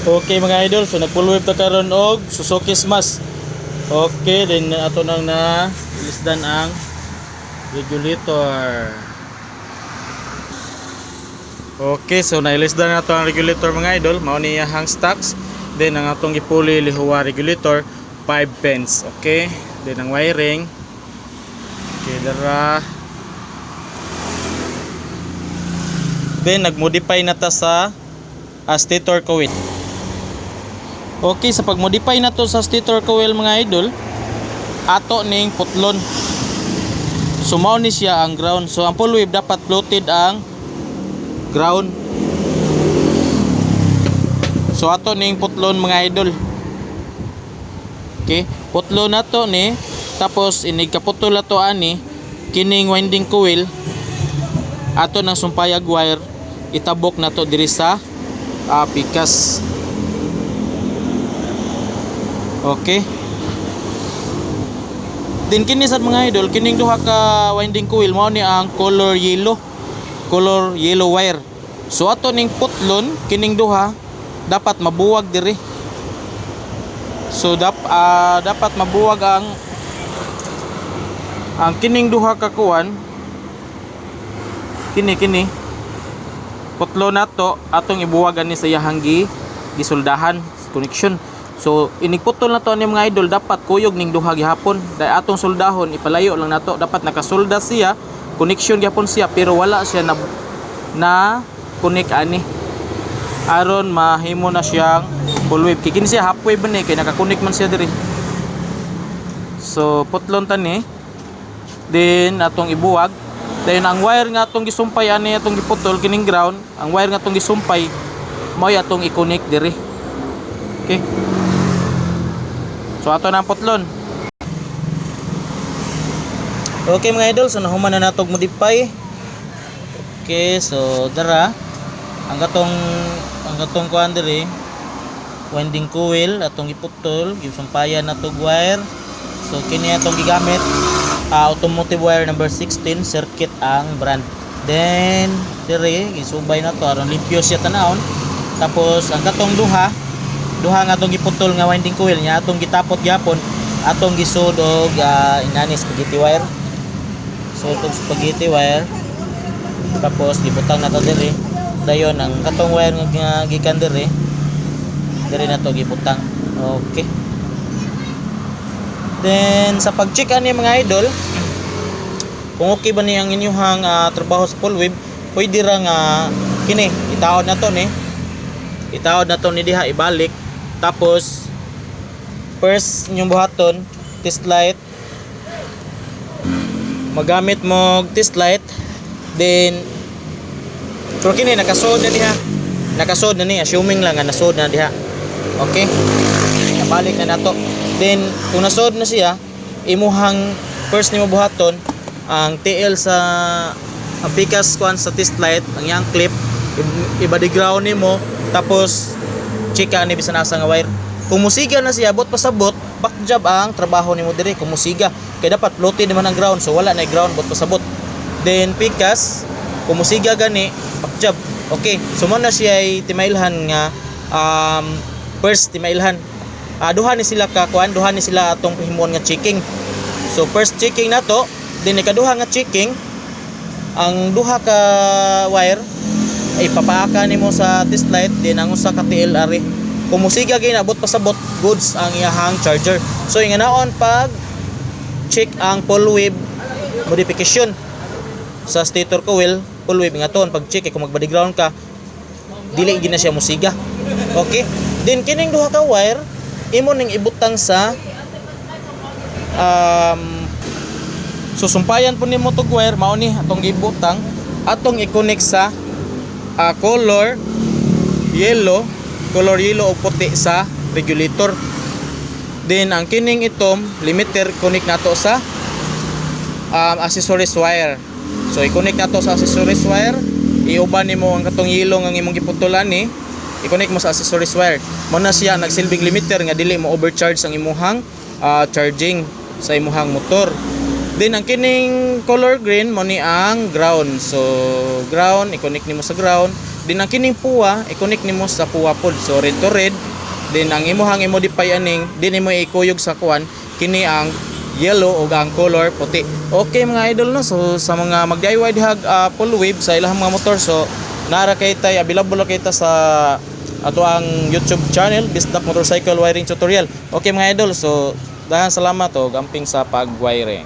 Okay mga idol, so nag-full wave ta karon og Suzuki Smash. Okay, then ato nang na ilisdan ang regulator. Okay, so nailisdan na ato ang regulator, mga idol, mao ni iyahang stocks. Then ang atong gipuli, Lihua regulator, 5 pins. Okay, then ang wiring. Okay, dara. Then nagmodify na ta sa stator coil. Okay, sa pag-modify na to sa stator coil, mga idol, ato ning putlon. So mao ni siya ang ground. So ang full wave dapat floated ang ground. So ato ning putlon, mga idol. Okay, putlon na to ni, tapos inig kaputol na to ani kining winding coil, ato nang sumpayag wire, itabok na to diri sa pikas. Okay. Then kini sad, mga idol, kining duha ka winding coil mao ni ang color yellow. Color yellow wire. So ato ning putlon kining duha, dapat mabuwag diri. So dapat mabuwag ang kining duha ka kuan, kini kini putlo nato, atong ibuwag ani sa iyahang gisuldahan connection. So inig putol na to ani, mga idol, dapat kuyog ning duha gihapon. Dahil atong suldahon, ipalayo lang nato, dapat nakasulda siya, connection gihapon siya, pero wala siya na na connect ani aron mahimo na siyang full wave. Kay kini siya half wave man eh, kay naka-connect man siya diri. So putlon ta ni, then atong ibuwag. Then ang wire nga atong gisumpay ani, atong giputol kining ground, ang wire nga atong gisumpay mao atong i-connect diri. Okay. So ato na ang putlon. Okay mga idol, so nahuman na natog modify. Okay, so dara ang katong kuan diri, winding coil, atong giputol, gisumpayan na tog wire. So kini atong gigamit, automotive wire number 16, Circuit ang brand. Then diri gisubay na to aron limpyo siya tanawon. Tapos ang katong duha duha nga atong giputol nga winding coil nya, atong gitapot gyapon, atong gisud og inani, spaghetti wire. So og spaghetti wire, tapos gibutang na to diri. Dayon ang katong wire nga gikan diri, diri na to gibutang. Okay. Then sa pag-check ani, mga idol, kung okay ba ni ang inyuhang trabaho sa full wave, pwede ra nga kini itaod na to ni, itaod na to ni diha, ibalik. Tapos first inyong buhaton, test light, magamit mo test light. Then pero kini nakasod na diha, nakasod na ni, assuming lang nga nasod na diha. Okay, nabalik na nato. Then kung nasod na siya, imuhang first nimo buhaton, ang TL sa ang pikas kuan sa test light, ang iyang clip, iba di ground nimo, tapos check ani bisan asa nga wire. Kung musiga na siya, bot pasabot, back job ang trabaho nimo diri. Kung musiga kay dapat floated naman ang ground, so wala na ground, bot pasabot. Then pikas, kung musiga gani, back job. Okay, so mo na siya ay timailhan nga first timailhan. Duha ni sila ka kuan, duha ni sila atong himuon nga checking. So first checking nato, then ikaduha nga checking, ang duha ka wire ay papaaka nimo sa test light, then ang usa ka TL ari. Kung musiga gyud abot pasabot, goods ang iyahang charger. So inganaon pag check ang full wave modification sa stator coil full wave nga ton pag check kay kung magbody ground ka, dili gid na siya musiga. Okay, then kining duha ka wire imo ning ibutang sa susumpayan po nimo tog wire, mao ni atong gibutang, atong i-connect sa color yellow, color yellow o puti sa regulator. Then ang kining itom limiter, connect nato sa accessories wire. So i-connect nato sa accessories wire, iuban nimo ang katong yellow nga imong giputulan ni, i-connect mo sa accessories wire. Mo na siya nagsilbing limiter nga dili mo overcharge ang imuhang charging sa imuhang motor. Then ang kining color green mo ni ang ground. So ground, i-connect nimo sa ground. Then ang kining puwa, i-connect nimo sa puwa pod. So red to red. Then ang imuhang i-modify aning din nimo ikuyog sa kuan kini ang yellow ug ang color puti. Okay, mga idol, no. So sa mga mag DIY dihag full wave sa ilahang mga motor, so nara kay tay, available ra kay ta sa ato ang YouTube channel, Bisdak Motorcycle Wiring Tutorial. Okay, mga idol, so daghang salamat og amping sa pag-wiring.